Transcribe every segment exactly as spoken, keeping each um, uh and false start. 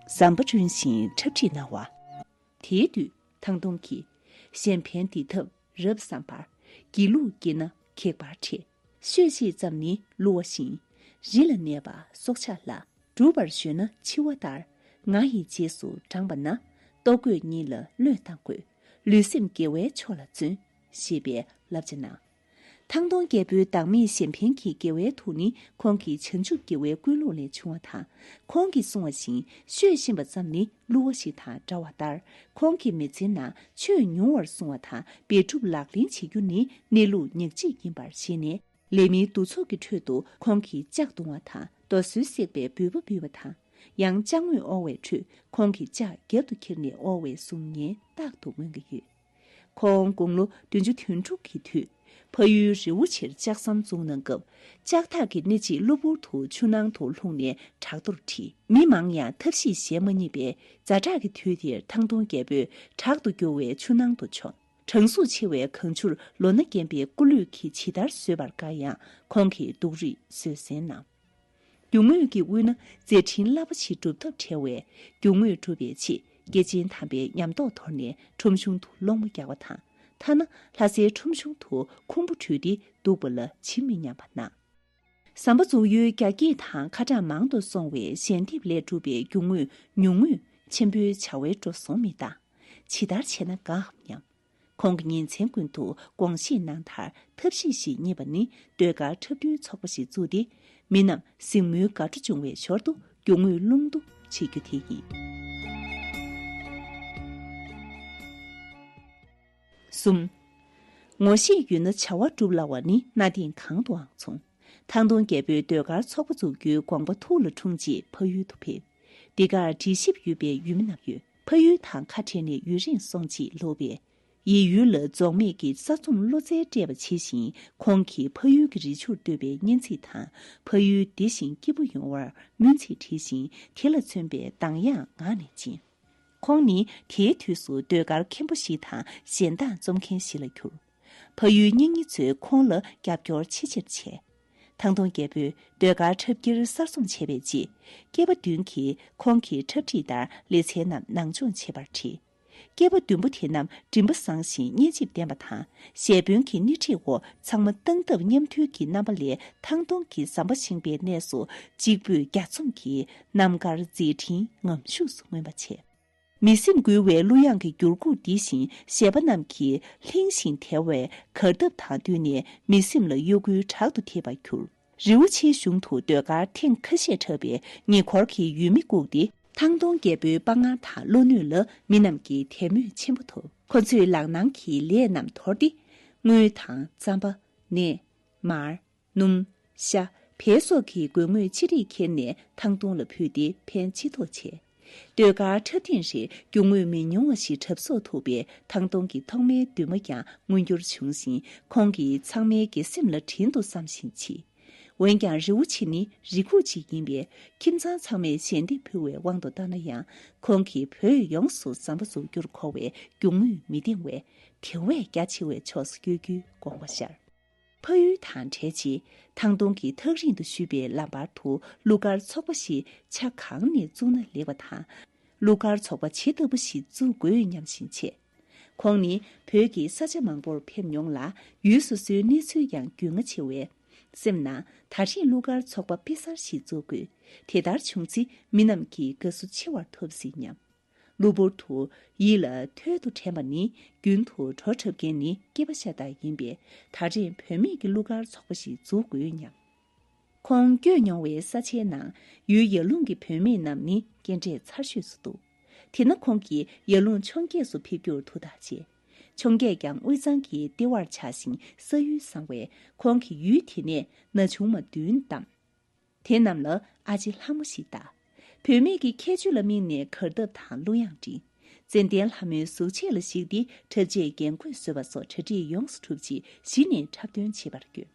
ཟམ་པ་བསྐྲུན་ཞིང་འཁྲབ་ཁྲིད་གནང་བ། དེའི་དུས་ཐང་སྟོང་གིས་གཞན་ཕན་འདི་ཐབས་རབ་བསམ་པར་སྒྱིད་ལུག་སྐྱེས་ན་ཁེགས་པར་ཁྲེལ། ཤོད་ཤེས་ཙམ་ནི་བསླུ་བ་བཞིན། རི་ལ་གནས་པ་སྲོག་ཆགས་ལ། སྒྲུབ་པར་གཞོལ་ན་འཆི་བ་ལྟར། ང་ཡི་རྗེས་སུ་འབྲངས་པ་ན། ལྟོ་གོས་གཉིས་ལ་བློས་བཏང་དགོས། ལུས་སེམས་དགེ་བའི་ཕྱོགས་ལ་བརྩོན། ཞེས་པའི་བསླབ་བྱ་གནང་། ཐང་སྟོང་རྒྱལ་པོའི་བདག་མེད་གཞན་ཕན་གྱི་དགེ་བའི་དུག་ནི་ཁོང་གི་བྱང་ཆུབ་དགེ་བའི་ཀུན་སློང་ལས་བྱུང་བ་དང་། ཁོང་གིས་གསུངས་པ་བཞིན་ཤོད་བཞིན་པ་ཙམ་ནི་བསླུ་བ་ཞིག་དང་འདྲ་བ་ལྟར། ཁོང་གིས་མི་ཚེའི་ནང་ཆོས་ཉུང་བར་བསྲུང་བ་དང་དཔེ་སྒྲུབ་ལག་ལེན་བྱེད་རྒྱུ་ནི་གནས་ལུགས་ཉག་གཅིག་ཡིན་པར་ཤེས་ནས། ལས་མིའི་གདུག་ཚོགས་ཀྱི་ཁྲོད་དུ་ཁོང་གིས་ལྕགས་རྡུང་བ་དང་། རྡོ་སོལ་བསྲེགས་པའི་འབུད་པ་འབུད་པ་དང་། ཡང་ལྕགས་དངོས་དབོར་བའི་ཁྲོད་ཁོང་གིས་ལྕགས་རྒྱབ་ཏུ་འཁྱེར་ནས་དབོར་བའི་གསུང་ངས་རྟག་ཏུ་མངོན་གྱི་ཡོད། ཁོང་དགུང་ལོ་བདུན་ཅུ་དོན་དྲུག་གི་དུས། ཕ་ཡུལ་རི་བོ་ཆེར་ལྕགས་ཟམ་བཙུགས་གནང་སྐབས། ལྕགས་ཐག་གི་སྣེ་གཅིག་གློ་བུར་དུ་ཆུ་ནང་དུ་ལྷུང་ནས་བྲག་རྡོར་བྲིས། མི་མང་ཡང་ཐབས་ཤེས་བྱེད་མ་མཉེས་པས། ཛ་དྲག་གི་དུས་དེར་ཐང་སྟོང་རྒྱལ་པོས་བྲག་ཏུ་རྒྱུ་བའི་ཆུ་ནང་དུ་མཆོངས། གྲང་ཟུག་ཆེ་བའི་གངས་ཆུར་ལོ་ན་རྒན་པའི་སྐུ་ལུས་ཀྱིས་ཇི་ལྟར་བཟོད་པར་དཀའ་ཡང་། ཁོང་གིས་སྡུག་རུས་བཟོད་བསྲན་གནང་། རྒྱུ་དངོས་ཀྱི་དབུས་ན་མཛད་འཕྲིན་རླབས་པོ་ཆེ་སྒྲུབ་ཐབས་བྲལ་བས། རྒྱུ་དངོས་སྒྲུབ་པའི་ཆེད། སྐྱེས་ཆེན་དམ་པའི་ཉམས་རྟོགས་དོར་ནས་ཁྲོམ་གཞུང་དུ་སློང་མོ་རྒྱག་པ་དང་། ཐ་ན་ལྷ་སའི་ཁྲོམ་གཞུང་དུ་ཁུང་བུ་བྲུས་ཏེ་འདུག་པ་ལ་ཇི་མི་སྙམ་པ་གནང་། ཟམ་པ་འཛུགས་ཡུལ་རྒྱ་སྐྱེད་དང་ཁ་གྲངས་མང་དུ་སོང་བས། ཞལ་འདེབས་ལས་གྲུབ་པའི་རྒྱུ་དངོས་ཉུང་ངུས་ཆེན་པོའི་བྱ་བའི་འགྲོ་སོང་མི་འདང་། ཇི་ལྟར་བྱས་ན་དགའ་འམ་སྙམ། ཁོང་གི་ཉིན་མཚན་ཀུན་ཏུ་དགོངས་བཞེས་གནང་མཐར། ཐབས་ཤེས་ཤིག་རྙེད་པ་ནི་ཟློས་གར་འཁྲབ་སྟོན་ཚོགས་པ་ཞིག་བཙུགས་ཏེ། མི་རྣམས་གཟིགས་མོའི་དགའ་སྤྲོ་འབྱུང་བའི་ཞོར་དུ་རྒྱུ་དངོས་སློང་བསྡུ་བྱེད་རྒྱུ་དེ་ཡིན། གསུམ། ངོ་ཤེས་ཡོད་ན་བྱ་བ་སྒྲུབ་སླ་བ་ནི་གནའ་དེང་གང་དུའང་མཚུངས། ཐང་སྟོང་རྒྱལ་པོས་ཟློས་གར་ཚོགས་པ་བཙུགས་རྒྱུའི་དགོངས་པ་ཐུགས་ལ་འཁྲུངས་རྗེས་ཕ་ཡུལ་དུ་ཕེབས། འདི་གར་དྲི་ཞིབ་ཡོད་པའི་ཡུལ་མི་རྣམས་ཡོད། ཕ་ཡུལ་དང་ཁ་བྲལ་ནས་ཡུན་རིང་སོང་རྗེས་ལོག་པས། ཡིད་ཡུལ་ལ་རྫོགས་མེད་ཀྱི་གསར་རྩོམ་བློ་རྩལ་སྤྲས་པ་ཇི་བཞིན། ཁོང་གིས་ཕ་ཡུལ་གྱི་རི་ཆུར་བསྟོད་པའི་སྙན་ཚིག་དང་། ཕ་ཡུལ་བདེ་ཞིང་སྐྱིད་པོ་ཡོང་བར་སྨོན་ཚིག་བྲིས་ཤིང་། དེ་ལ་མཚོན་པའི་གདངས་དབྱངས་ངག་ནས་སྦྱིན། ཁོང་ནི་དེའི་དུས་སུ་ཟློས་གར་མཁན་པོ་ཞིག་དང་། གཞན་དག་རྩོམ་མཁན་ཞིག་ལ་གྱུར། ཕ་ཡུལ་གཉེན་ཉེ་ཚོས་ཁོང་ལ་རྒྱབ་སྐྱོར་ཆེས་ཆེར་བྱས། ཐང་སྟོང་རྒྱལ་པོས་ཟློས་གར་འཁྲབ་ཁྱེར་གསར་རྩོམ་བྱས་པའི་རྗེས། སྐྱེས་པ་བདུན་གྱིས་ཁོང་གི་འཁྲབ་ཁྲིད་ལྟར་ལེ་ཚན་རྣམས་ནང་སྦྱོང་བྱེད་པར་ཁྲིད། སྐྱེས་པ་བདུན་པོ་དེ་རྣམས་མགྲིན་པ་བཟང་ཞིང་སྙན་འཇེབས་ལྡན་པ་དང་། གཞས་དཔོན་གྱི་སྣེ་ཁྲིད་འོག་ཚང་མ་སྟངས་སྟབས་མཉམ་མཐུན་གྱི་རྣམ་པ་ལས། ཐང་སྟོང་གི་ཟམ་པ་བཞེངས་པའི་གནས་སུ་གཅིག་པུས་རྒྱ་རྩོམ་གྱི་རྣམ་དཀར་མཛད་འཕྲིན་ངམ་ཤུགས་སུ་མངོན་པ་བྱས། མི་སེམས་འགུལ་བའི་གླུ་དབྱངས་ཀྱི་འགྱུར་ཁུག་འདི་བཞིན། གཞས་པ་རྣམས་ཀྱིས་ལྷིང་ཞིང་དལ་བའི་གར་སྟབས་དང་བསྟུན་ནས། མི་སེམས་ལ་གཡོ་འགུལ་དྲག་ཏུ་ཐེབས་པར་གྱུར། རི་བོ་ཆེའི་གཞུང་དུ་ཟློས་གར་ཐེངས་ཁ་ཤས་འཁྲབ་པས། ཉེ་འཁོར་གྱི་ཡུལ་མི་བཀུག་སྟེ། ཐང་སྟོང་རྒྱལ་པོའི་དཔའ་ངར་དང་བློ་ནུས་ལ་མི་རྣམས་ཀྱིས་དད་མོས་ཆེན་པོ་ཐོབ། ཁོ་ཚོས་ལག་ནང་གི་ལས་རྣམས་དོར་ཏེ། དངུལ་དང་རྩམ་པ། ནས། མར། སྣུམ། ཤ། བལ་སོགས་ཀྱི་དགོས་དངུལ་ཅི་རིགས་ཁྱེར་ནས་ཐང་སྟོང་ལ་ཕུལ་ཏེ་ཕན་ཅི་ཐོགས་བྱས། ཟློས་གར་འཁྲབ་ཐེངས་རེར་རྒྱུ་དངོས་མི་ཉུང་བ་ཞིག་གྲབས་གསོག་ཐུབ་པས། ཐང་སྟོང་གི་ཐོག་མའི་འདུན་མ་ཀྱང་མངོན་འགྱུར་བྱུང་ཞིང་། ཁོང་གིས་ཚང་མའི་དགེ་སེམས་ལ་དྲིན་དུ་བསམ་བཞིན་མཆིས། འོན་ཀྱང་རི་བོ་ཆེ་ནི་རི་ཁུག་ཅིག་ཡིན་པས། ཁྱིམ་ཚང་ཚང་མས་ཞལ་འདེབས་ཕུལ་བའི་དབང་དུ་བཏང་ན་ཡང་། ཁོང་གིས་བོད་ཡོངས་སུ་ཟམ་པ་འཛུགས་རྒྱུར་མཁོ་བའི་རྒྱུ་དངོས་མི་འདེང་བས། དེ་བས་རྒྱ་ཆེ་བའི་ཕྱོགས་སུ་བསྐྱོད་རྒྱུའི་དགོངས་པ་ཤར། ཕ་ཡུལ་དང་བྲལ་རྗེས། ཐང་སྟོང་གིས་ཐག་རིང་དུ་བཞུད་པའི་ལམ་བར་དུ། གླུ་གར་ཚོགས་པ་ཞིག་ཆ་གང་ནས་བཙུགས་ན་ལེགས་པ་དང་། གླུ་གར་ཚོགས་པ་ཇི་ལྟ་བུ་ཞིག་བཙུགས་དགོས་སྙམ་བཞིན་བྱས། ཁོང་ནི་བོད་ཀྱི་ས་ཆ་མང་པོར་ཕེབས་མྱོང་ལ། ཡུལ་སོ་སོའི་གནས་ཚུལ་ཡང་རྒྱུས་མངའ་ཆེ་བས། སེམས་ནང་ད་རེས་གླུ་གར་ཚོགས་པ་དཔེ་གསར་ཞིག་བཙུགས་དགོས། དེ་ལྟར་བྱུང་ཚེ་མི་རྣམས་ཀྱིས་དགའ་བསུ་ཆེ་བར་ཐོབ་སྲིད་སྙམ། གློ་བུར་དུ་ཡིད་ལ་ཐོད་དུ་དྲན་པ་ནི། རྒྱུན་དུ་བྲོ་འཁྲབ་མཁན་ནི་སྐྱེས་པ་ཤ་སྟག་ཡིན་པས། ད་རེས་བུད་མེད་ཀྱི་གླུ་གར་ཚོགས་པ་ཞིག་འཛུགས་དགོས་སྙམ། ཁོང་བསྐྱོད་མྱོང་བའི་ས་ཆའི་ནང་ཡུལ་ཡར་ཀླུང་གི་བུད་མེད་རྣམས་ནི་སྐྱེ་འབྲས་ཚར་ཤོས་སུ་འདུག། དེས་ན་ཁོང་གིས་ཡར་ཀླུང་འཕྱོངས་རྒྱས་སུ་ཕེབས་རྒྱུར་དུ་བདག་བྱས། འཕྱོངས་རྒྱས་ཀྱང་དབུས་གཙང་གི་ལྟེ་བར་ཆགས་ཤིང་ས་ཡུལ་བཟང་བས། ཁོང་གིས་ཡུལ་དེ་ནས་ན་ཆུང་མ་བདུན་བདམས། དེ་རྣམས་ལ་ཨ་ཅེ་ལྷ་མོ་ཞེས་བཏགས། བུད་མེད་ཀྱི་ཁྱད་ཆོས་ལ་དམིགས་ནས་གར་སྟབས་དང་གླུ་དབྱངས་འབྲི། ཙན་དན་ལྷ་མོའི་གཟུགས་བྱད་ལ་གཞིགས་ཏེ་འཁྲབ་ཆས་རྒྱན་གོས་བཟོས་པ་སོགས་གྲ་སྒྲིག་ཡོངས་སུ་གྲུབ་རྗེས་གཞི་ནས་འཁྲབ་སྟོན་བྱེད་པར་བསྐྱོད།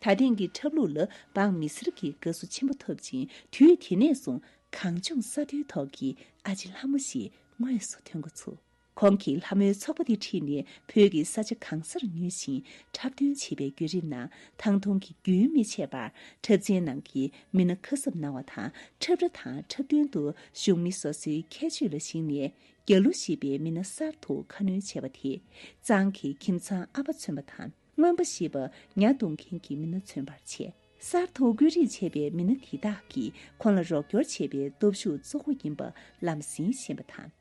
ད་ཐེངས་ཀྱི་འཁྲབ་ལུགས་ལ་འབངས་མི་སེར་གྱི་དགའ་བསུ་ཆེན་པོ་ཐོབ་ཅིང་། དུས་དེ་ནས་བཟུང་གངས་ལྗོངས་ས་མཐོའི་ཐོག་གི་ཨ་ཅེ་ལྷ་མོ་ཞེས་དངོས་སུ་ཐོན་འགོ་ཚུགས། ཁོང་གིས་ལྷ་མོའི་ཚོགས་པ་དེ་ཁྲིད་ནས་བོད་ཀྱི་ས་ཆ་གང་སར་ཉུལ་ཞིང་འཁྲབ་སྟོན་བྱེད་པའི་བརྒྱུད་རིམ་ནང་ཐང་སྟོང་གིས་རྒྱུན་མི་ཆད་པར་འཁྲབ་ཚན་ནང་གི་མི་སྣ་ཁ་གསབ་གནང་བ་དང་། འཁྲབ་གྲྭ་དང་འཁྲབ་སྟོན་དུ་ཞུགས་མི་སོ་སོའི་ཁྱད་ཆོས་ལ་གཞིགས་ནས་རྒྱ་ལོ་བཞི་པའི་མི་སྣ་གསར་དུ་ཁ་སྣོན་བྱས་པ་དེས་གཙང་གི་ཁྱིམ་ཚང་ཨ་ཕ་མཚོན་པ་དང་། རྔོན་པ་ཞེས་པ་ཉ་གཏོང་མཁན་གྱི་མི་སྣ་མཚོན་པར་བྱས། གསར་དུ་བཀོད་སྒྲིག་བྱས་པའི་མི་སྣ་དེ་དག་གིས་ཁོང་ལ་རོགས་སྐྱོར་བྱེད་པའི་སྟོབས་ཤུགས་གཙོ་བོ་ཡིན་པ་ལམ་སེང་ཤེས་པ་དང་།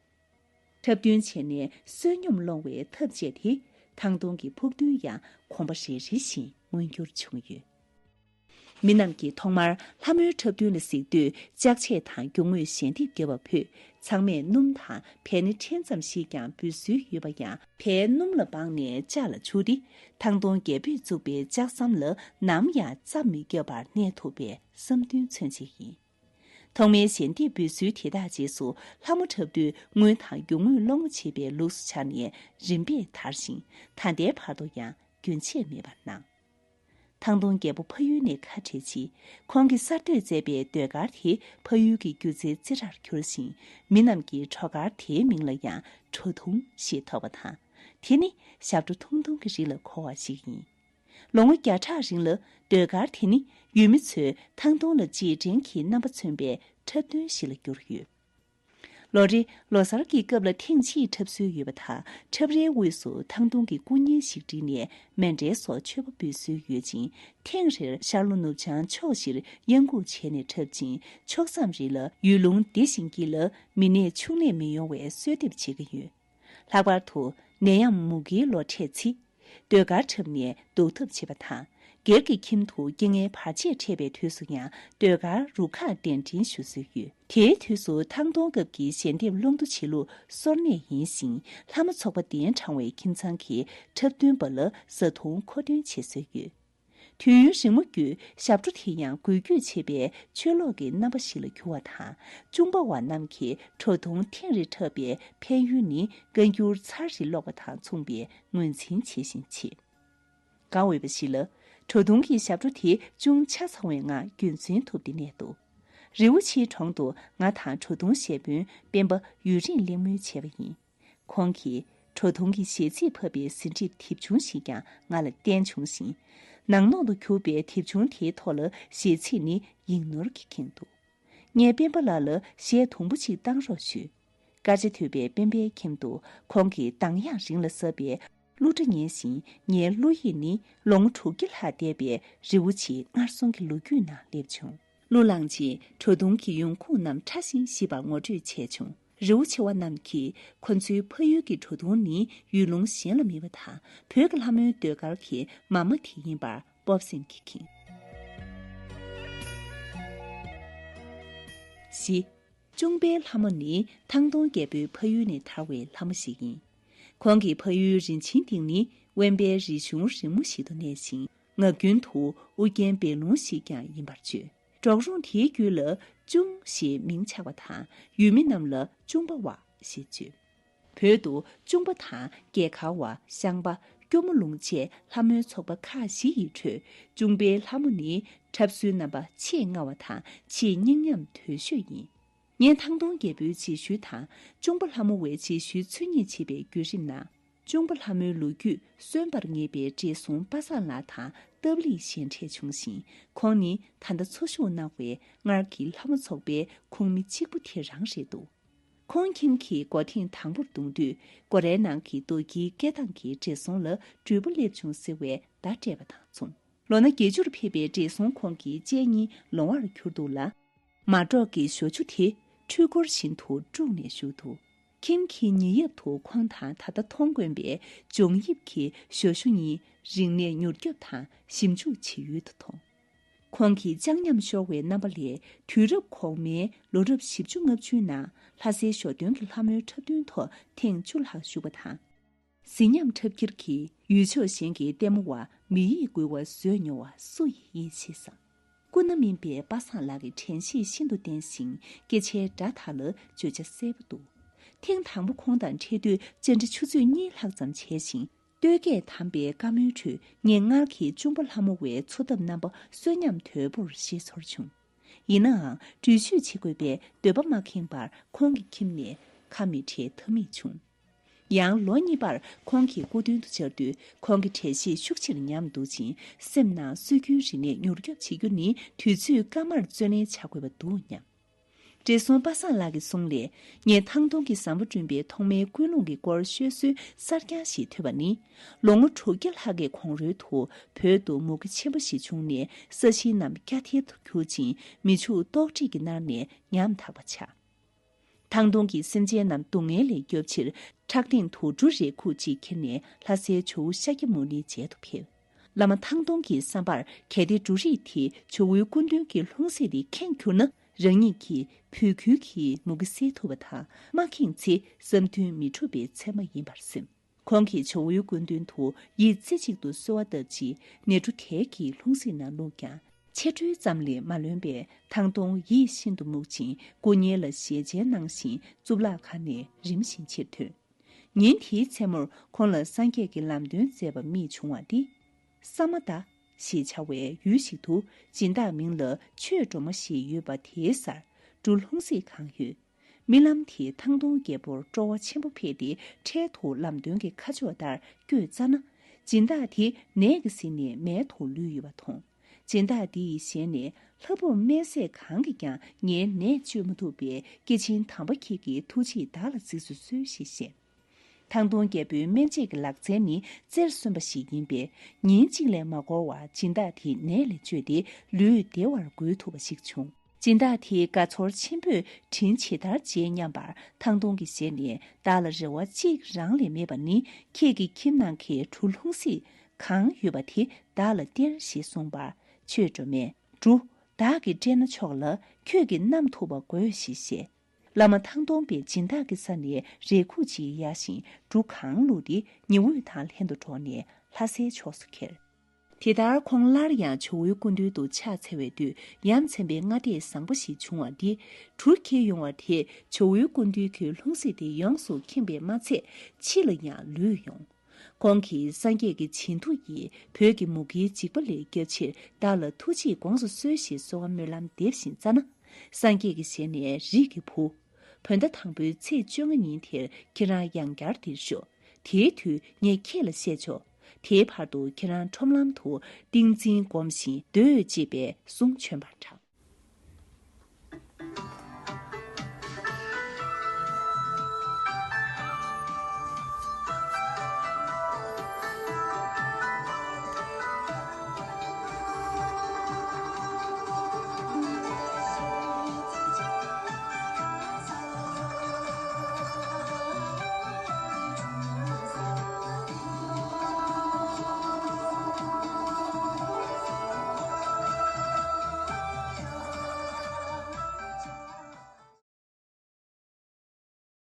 འཁྲབ་སྟོན་བྱས་ནས་བསོད་སྙོམས་སློང་བའི་ཐབས་སྤྱད་དེ་ཐང་སྟོང་གི་ཕུགས་འདུན་ཡང་གོམ་པ་རེ་རེ་བཞིན་མངོན་འགྱུར་བྱུང་ཡོད། མི་རྣམས་ཀྱིས་ཐོག་མར་ལྷ་མོའི་འཁྲབ་སྟོན་ལ་གཟིགས་དུས་ལྕགས་ཆས་དང་རྒྱུ་དངོས་ཞལ་འདེབས་བརྒྱབ་པ་ཕུད། ཚང་མས་སྣུམ་དང་བལ་སྣེ་ཕྲན་ཙམ་ཞིག་ཀྱང་འབུལ་སྲོལ་ཡོད་པ་ཡང་། བལ་སྣུམ་ལ་སྦངས་ནས་ལྕགས་ལ་བྱུགས་ཏེ་ཐང་སྟོང་རྒྱལ་པོས་བཙུགས་པའི་ལྕགས་ཟམ་ལ་ནམ་ཡང་རྩྭ་མི་བརྒྱབ་པར་གནས་ཐུབ་པའི་བསམ་འདུན་མཚོན་བྱེད་ཡིན། ཐོག་མའི་ཞལ་འདེབས་འབུལ་སྲོལ་དེ་དག་རྗེས་སུ་ལྷ་མོ་འཁྲབ་དུས་དངུལ་དང་རྒྱུ་དངོས་སློང་མོ་བྱེད་པའི་ལུགས་སུ་ཆགས་ནས་རིམ་པས་དར་ཞིང་། ད་ལྟའི་བར་དུ་ཡང་རྒྱུན་ཆད་མེད་པར་སྣང་། ཐང་སྟོང་རྒྱལ་པོ་ཕ་ཡུལ་ནས་ཁ་བྲལ་རྗེས། ཁོང་གིས་གསར་གཏོད་མཛད་པའི་ཟློས་གར་དེ་ཕ་ཡུལ་གྱི་སྒྱུ་རྩལ་རྩེ་གྲར་གྱུར་ཞིང་། མི་རྣམས་ཀྱིས་བྲོ་གར་དེའི་མིང་ལ་ཡང་བྲོ་ཐུང་ཞེས་ཐོགས་པ་དང་། དེ་ནི་ཞབས་བྲོ་ཐུང་ཐུང་གི་རིགས་ལ་གོ་བ་ཞིག་ཡིན། ལོ་ངོ་བརྒྱ་ཕྲག་རིང་ལ་ཟློས་གར་དེ་ནི་ཡུལ་མི་ཚོས་ཐང་སྟོང་ལ་རྗེས་དྲན་གྱི་རྣམ་པ་མཚོན་པའི་འཁྲབ་སྟོན་ཞིག་ལ་གྱུར་ཡོད། ལོ་རེ་ལོ་གསར་གྱི་སྐབས་ལ་ཐེངས་གཅིག་འཁྲབ་སྲོལ་ཡོད་པ་དང་། འཁྲབ་རའི་དབུས་སུ་ཐང་སྟོང་གི་སྐུ་བརྙན་ཞིག་བསྒྲིགས་ནས་མཎྜལ་སོགས་མཆོད་པ་འབུལ་སྲོལ་ཡོད་ཅིང་། ཐེངས་རེར་ཤར་ལྷོ་ནུབ་བྱང་ཕྱོགས་བཞིར་གཡང་འགུག་བྱས་ནས་འཁྲབ་ཅིང་། ཕྱོགས་མཚམས་རེ་ལ་ཡུལ་ལུང་བདེ་ཞིང་སྐྱིད་ལ་མི་ནད་ཕྱུགས་ནད་མི་ཡོང་བའི་གསོལ་འདེབས་བྱེད་ཀྱི་ཡོད། ལྷག་པར་དུ་ནད་ཡམས་མུ་གེའི་ལོ་འཕྲད་ཚེ། ཟློས་གར་འཁྲབ་ནས་ཟློག་ཐབས་བྱེད་པ་དང་། སྒེར་གྱི་ཁྱིམ་དུ་རྐྱེན་ངན་བར་ཆད་འཕྲད་པའི་དུས་སུ་ཡང་ཟློས་གར་རུ་ཁག་གདན་འདྲེན་ཞུ་སྲོལ་ཡོད། དེའི་དུས་སུ་ཐང་སྟོང་སྐབས་ཀྱི་ཞལ་འདེབས་སློང་རྡོ་བྱེད་ལུགས་སོར་གནས་ཡིན་ཞིང་། ལྷ་མོ་ཚོགས་པ་གདན་དྲངས་པའི་ཁྱིམ་ཚང་གི་འཁྲབ་སྟོན་པ་ལ་བཟའ་འཐུང་མཁོ་འདོན་བྱེད་སྲོལ་ཡོད། དུས་ཡུན་རིང་མོ་བརྒྱུད་ཞབས་བྲོ་དེ་ཡང་འགུལ་སྐྱོད་བྱེད་པའི་ཆོས་ལོག་གི་རྣམ་པ་ཞིག་ལ་གྱུར་བ་དང་། གཅུང་པ་བ་རྣམས་ཀྱིས་བྲོ་ཐུང་ཐེངས་རེ་འཁྲབ་པའི་ཕན་ཡོན་ནི་བཀའ་འགྱུར་ཚར་རེ་ཀློག་པ་དང་མཚུངས་པའི་ངོས་འཛིན་བྱེད་བཞིན་མཆིས། གང་འོས་པ་ཞིག་ལ། བྲོ་ཐུང་གི་ཞབས་བྲོ་དེ་ཅུང་ཆ་ཚང་བའི་ངང་རྒྱུན་འཛིན་ཐུབ་སྟེ་གནས་འདུག་རི་བོ་ཆེའི་གྲོང་དུ་ང་དང་བྲོ་ཐུང་ཞེ་དཔོན་སྤེན་པ་ཡུན་རིང་གླེང་མོལ་བྱས་པ་ཡིན། ཁོང་གིས་བྲོ་ཐུང་གི་གཞས་ཚིག་ཕབ་པའི་ཟིན་བྲིས་དེབ་ཆུང་ཞིག་ཀྱང་ང་ལ་བསྟན་བྱུང་ཞིང་། ནང་ལོགས་སུ་གྱུར་པའི་དེབ་ཆུང་དེའི་ཐོག་ལ་གཞས་ཚིག་ནི་ཡིག་ནོར་གྱིས་ཁེངས་འདུག་ངས་སྤེན་པ་ལགས་ལ་གཞས་དུམ་བུ་གཅིག་བཏང་རོགས་ཞུས། སྐར་ཆ་དོད་པའི་སྤེན་པའི་ཁྱིམ་དུ་ཁོང་གིས་གདངས་དབྱངས་རིང་ལ་གསབ་པའི་གླུ་སྒྲ་ཉན་ཞིང་། ངའི་བློ་ཡིད་ནི་ལོ་ངོ་དྲུག་བརྒྱ་ལྷག་འདས་པའི་རི་བོ་ཆེའི་སྔར་སོང་གི་ལོ་རྒྱུས་ནང་སླེབས་བྱུང་། གླུ་བླངས་རྗེས་བྲོ་བརྡུང་གི་ཡོང་ཁུངས་རྣམས་ཕྲ་ཞིང་ཞིབ་པར་ངོ་སྤྲོད་བྱས་བྱུང་། རི་བོ་ཆེ་བ་རྣམས་ཀྱིས་ཁོ་ཚོའི་ཕ་ཡུལ་གྱི་བྲོ་བརྡུང་ནི་ཡུལ་ལུང་གཞན་ལ་མེད་པ་དང་། བོད་ཀྱི་ལྷ་མོའི་ཟློས་གར་གྱི་མ་མ་དེ་ཡིན་པར་སྤོབས་སེམས་ཀྱིས་ཁེངས། བཞི། གཅུང་པའི་ལྷ་མོ་ནི་ཐང་སྟོང་རྒྱལ་པོའི་ཕ་ཡུལ་ནས་དར་བའི་ལྷ་མོ་ཞིག་ཡིན། ཁོང་གི་ཕ་ཡུལ་རིན་ཆེན་སྡིངས་ནི་དབེན་པའི་རི་གཞུང་རིང་མོ་ཞིག་ཏུ་གནས་ཤིང་། ངག་རྒྱུན་དུ་ཨུ་རྒྱན་བེ་ལུང་ཞིག་ཀྱང་ཡིན་པར་བརྗོད། འབྲོག་རོང་དེའི་རྒྱུད་ལ་གཅུང་ཞེས་མིང་ཆགས་པ་དང་། ཡུལ་མི་རྣམས་ལ་གཅུང་པ་བ་ཞེས་བརྗོད། བོད་དུ་གཅུང་པ་དང་རྒྱལ་མཁར་བ། ཤངས་པ། སྐྱོར་མོ་ལུང་བཅས་ལྷ་མོའི་ཚོགས་པ་ཁག་བཞི་ཡི་ཁྲོད་གཅུང་པའི་ལྷ་མོ་ནི་འཁྲབ་སྲོལ་རྣམ་པ་ཆེས་མངའ་བ་དང་ཆེས་སྙིང་ཉམས་དོད་ཤོས་ཡིན། ངས་ཐང་སྟོང་རྒྱལ་པོའི་རྗེས་ཤུལ་དང་གཅུང་པ་ལྷ་མོ་བའི་རྗེས་ཤུལ་འཚོལ་སྙེག་བྱེད་པའི་བརྒྱུད་རིམ་ནང་། གཅུང་པ་ལྷ་མོའི་ལོ་རྒྱུས་གསོན་པར་ངེས་པའི་བགྲེས་སོང་པ་སངས་ལགས་དང་སྟབས་ལེགས་ཞལ་འཕྲད་བྱུང་ཞིང་། ཁོང་ནི་ད་ལྟ་འཚོ་བཞུགས་གནང་བའི་སྔར་གྱི་ལྷ་མོ་ཚོགས་པའི་ཁོངས་མི་གཅིག་པུ་དེ་རང་རེད་འདུག་ཁོང་ཁྱིམ་གྱི་སྒོ་ཐེངས་དང་པོར་བརྡུངས་དུས་སྒོ་རའི་ནང་གི་རྡོ་དཀྱིལ་སྐད་གདངས་ཀྱིས་བགྲེས་སོང་ལ་འགྲུལ་པ་སླེབས་བྱུང་ཟེར་བའི་བརྡ་སྤྲད་པ་དང་མཚུངས། ལོ་ན་བརྒྱད་ཅུར་ཕེབས་པའི་བགྲེས་སོང་ཁོང་གི་གཅེས་གཉིས་ལོང་བར་གྱུར་འདུག་ལ། མར་འབྲོག་གི་ཞོ་ཆུ་དེ་འཕྲུལ་འཁོར་བཞིན་དུ་དཀྲུགས་ནས་བཞུགས་འདུག་ཁྱིམ་གྱི་ཉེ་ཡབ་ཏུ་ཁོང་དང་ད་ལྟ་མཐོང་དཀོན་པའི་ལྗོངས་དབྱིབས་ཀྱི་ཞོ་ཆུ་གཉིས་རིང་ནས་མྱུར་སྐྱོབ་དང་ཞིབ་འཇུག་བྱེད་ཡུལ་དུ་མཐོང་། ཁོང་གི་བཅང་ཉམས་ཤོར་བའི་རྣམ་པ་ལས། དུས་རབས་གོང་མའི་ལོ་རབས་བཞི་བཅུ་ལྔ་བཅུའི་ནང་ལྷ་སའི་ཞོ་སྟོན་གྱི་ལྷ་མོའི་འཁྲབ་སྟོན་ཐོག་ཐེངས་བཅུ་ལྷག་ཞུགས་པ་དང་། གཟི་ཉམས་འཁྲབ་འཁྱེར་གྱིས་ཡུལ་ཕྱོགས་གཞན་གྱི་ལྟད་མོ་བ་མི་ཡིས་འགུལ་བ་བཟོས་མྱོང་བ་སུ་ཡིས་ཡིད་ཆེས་སམ། སྐུ་ན་སྨིན་པའི་པ་སངས་ལགས་ཀྱི་དྲན་ཤེས་ཤིན་ཏུ་བརྟན་ཞིང་སྐད་ཆའི་སྒྲ་དག་ལ་བརྗོད་བྱ་གསལ་པོ་འདུག་ཐེངས་དང་པོ་ཁོང་དང་འཕྲད་དུས་བཅར་འདྲི་ཆུ་ཚོད་གཉིས་ལྷག་ཙམ་བྱས་ཤིང་། ལྟོས་བསྐྱེད་དམ་པའི་བཀའ་མོལ་ཁྲོད་ངས་སྔར་གྱི་གཅུང་པ་ལྷ་མོ་བའི་འཚོ་ཐབས་རྣམ་པ་གསོན་ཉམས་དོད་པོར་ཤེས་ཚོར་བྱུང་། ཡིན་ནའང་འགྲུལ་བཞུད་བྱེད་དགོས་པའི་འདོད་པ་མ་ཁེངས་པར་ཁོང་གི་ཁྱིམ་ནས་ཁ་མི་བྲལ་ཐབས་མེད་བྱུང་། ཡང་ལོ་གཉིས་པར་ཁོང་གི་སྐུ་མདུན་དུ་བཅར་དུས། ཁོང་གི་འགྲེལ་བཤད་ཤུགས་ཆེར་ཉམས་འདུག་ཅིང་། སེམས་ནང་སྲོལ་རྒྱུན་རིག་གནས་མྱུར་སྐྱོབ་བྱེད་རྒྱུ་ནི་དུས་ཚོད་སྐར་མར་བརྩོན་ལེན་བྱ་དགོས་པ་འདུག་སྙམ། བགྲེས་སོང་པ་སངས་ལགས་ཀྱི་གསུང་ལས། ངས་ཐང་སྟོང་གི་ཟམ་པ་བསྐྲུན་པའི་ཐོག་མའི་ཀུན་སློང་གི་སྐོར་ཤོད་སྲོལ་གསར་རྐྱང་ཞིག་ཐོས་པ་ནི། ལོ་ངོ་དྲུག་བརྒྱ་ལྷག་གི་གོང་རོལ་དུ་བོད་དུ་མུ་གེ་ཆེན་པོ་ཞིག་བྱུང་ནས། ས་ཞིང་རྣམས་སྐྱ་ཐལ་དུ་གྱུར་ཅིང་། མི་ཕྱུགས་ལྟོགས་སྤྲད་ཀྱི་མནར་ནས་ཉམ་ཐག་པ་ཆགས། ཐང་སྟོང་གིས་སེམས་ཅན་རྣམས་སྡུག་བསྔལ་ལས་སྐྱོབ་ཕྱིར། ཁྲག་སྟེང་དུ་འབྲུ་རེ་ཁུག་ཅིག་ཁྱེར་ནས། ལྷ་སའི་ཇོ་བོ་ཤཱཀྱ་མུ་ནེའི་མཇལ་དུ་ཕེབས། བླ་མ་ཐང་སྟོང་གི་བསམ་པར། གལ་ཏེ་འབྲུ་རིགས་དེ་ཇོ་བོའི་སྐུ་མདུན་གྱི་ལྷུང་བཟེད་དེ་ཁེངས་གྱུར་ན། རང་ཉིད་ཀྱིས་བོད་ཁུལ་གྱི་མུ་གེ་སེལ་ཐུབ་པ་དང་། མ་ཁེངས་ཚེ་བསམ་དོན་མི་འགྲུབ་པའི་ཚད་མ་ཡིན་པར་སེམས། ཁོང་གིས་ཇོ་བོའི་སྐུ་མདུན་དུ་ཡིད་རྩེ་གཅིག་ཏུ་གསོལ་བ་བཏབ་རྗེས། ནས་འབྲུ་དལ་གྱིས་ལྷུང་བཟེད་ནང་བླུགས་ཀྱང་། ཕྱེ་འགྲོས་ཙམ་ལས་མ་ལོན་པས། ཐང་སྟོང་ཡིད་ཤིན་ཏུ་མུག་ཅིང་། སྐུ་ཉེ་ལ་ཞལ་མཇལ་གནང་ཞིང་། གཙུག་ལག་ཁང་ནས་རིམ་བཞིན་ཕྱིར་ཐོན། ཉིན་དེའི་མཚན་མོར་ཁོང་ལ་སངས་རྒྱས་ཀྱི་ལམ་སྟོན་མཛད་པ་རྨིས་བྱུང་བ་འདི། ས་མ་ད་ཞེས་བྱ་བའི་ཡུལ་ཞིག་ཏུ། སྦྱིན་བདག་མིང་ལ་ཆོས་སྒྲོལ་མ་ཞེས་ཡོད་པ་དེའི་སར་འབྲུ་ལྷུང་བཟེད་གང་ཡོད། རྨི་ལམ་དེའི་ཐང་སྟོང་རྒྱལ་པོར་སྤྲོ་བ་ཆེན་པོ་འཕེལ་ཏེ། འཕྲལ་དུ་ལམ་སྟོན་གྱི་ཁ་ཕྱོགས་ལྟར་བསྐྱོད་བཙའ་ན། སྦྱིན་བདག་དེ་ནད་ཀྱིས་ཟིན་ནས་མལ་དུ་ལུས་ཡོད་པ་མཐོང་། སྦྱིན་བདག་དེ་ཡི་ཞལ་ནས། ལྷ་བུ་སྨན་ཟས་གང་གིས་ཀྱང་ངའི་ནད་བཅོས་མ་ཐུབ་པས། སྐྱེས་ཆེན་དམ་པ་ཁྱེད་ཀྱི་ཐུགས་རྗེས་བདག་ལ་གཟིགས་སུ་གསོལ་ཞེས་བཤད། ཐང་སྟོང་རྒྱལ་པོའི་སྨན་དཔྱད་ཀྱི་ལག་རྩལ་ནི་རྩེར་སོན་པ་ཞིག་ཡིན་པས། ཉིན་གཅིག་ལས་མ་འགོར་བར་སྦྱིན་བདག་དེའི་ནད་ལས་བཅོས་ཏེ། ལུས་བདེ་བར་འགོད་ཐུབ་པ་ཞིག་བྱུང་། སྦྱིན་བདག་དེས་དགའ་ཚོར་ཆེན་པོས་དྲིན་ཇི་ལྟར་འཇལ་སྙམ་པར། ཐང་སྟོང་གི་ཞལ་ནས། བདག་ལ་རེ་བ་གཅིག་རང་ལས་མེད་པ་ནི། ཁྱེད་ཀྱི་ཁྱིམ་ནང་གི་འབྲུ་ལྷུང་བཟེད་གང་ཡོད་པ་དེ་བདག་ལ་སྟེར་ཞེས་གསུངས་པར། ཆོས་སྒྲོལ་མས། འབྲུ་བདག་གིས་སྤྲད་ན་ཆོག་ལ། ཁྱོད་ཀྱིས་བསྣམས་ཐུབ་པ་དགོས་ཞེས་བཤད། བླ་མ་ཐང་སྟོང་པས་སྦྱིན་བདག་གི་ས་ནས་རས་ཁུག་ཅིག་གཡར་ཞིང་འབྲུ་གང་བླུགས་ཏེ། ཉི་འོད་དང་ལྷན་དུ་འགྲོགས་ནས་ལྷ་སའི་ཕྱོགས་སུ་ཁྱེར། དེ་ལྟར་ཁོང་སླར་ཡང་ཇོ་བོའི་སྐུ་མདུན་དུ་ཕྱག་འཚལ་བའི་དུས། ཡ་མཚན་པའི་སྔ་ལྟས་བཟང་པོ་ཞིག་བྱུང་བ་འདི། འབྲུ་འཁྱེར་ཡོང་བ་དེས་ཇོ་བོའི་སྐུ་མདུན་གྱི་ལྷུང་བཟེད་དེ་ཡོངས་སུ་ཁེངས་པས་མ་ཚད། ཕྱི་ལ་ཡང་ལུས་ཡོང་། ཁོང་གིས་སངས་རྒྱས་ཀྱི་བྱིན་མཐུ་ཡིས་བོད་ཀྱི་མུ་གེའི་འཇིགས་པ་ལས་སྐྱབས་ཕྱིར། བདག་ལ་ཐུགས་རྗེས་དགོངས་སུ་གསོལ་ཞེས་གསོལ་བ་སྨོན་ལམ་འདེབས་ཤིང་བཙའ་ན། སངས་རྒྱས་ཀྱི་ཞལ་ནས། རིགས་ཀྱི་བུ། བོད་ཟླ་དང་པོའི་ཚེས་བཅོ་ལྔ་ཉིན་དེར་ཁྱེད་རང་ཡང་བསྐྱར་འདིར་ཤོག། དེའི་དུས་ངས་ཁྱེད་ལ་བཤད་ཆོག། དེའི་བར་དུ་ཁྱེད་རང་ཁྲོམ་ལམ་དུ་ཏིང་འཛིན་སྒོམ་ཞིང་སྡོད་ཅེས་པའི་གསུང་བྱོན་པར་གྲགས།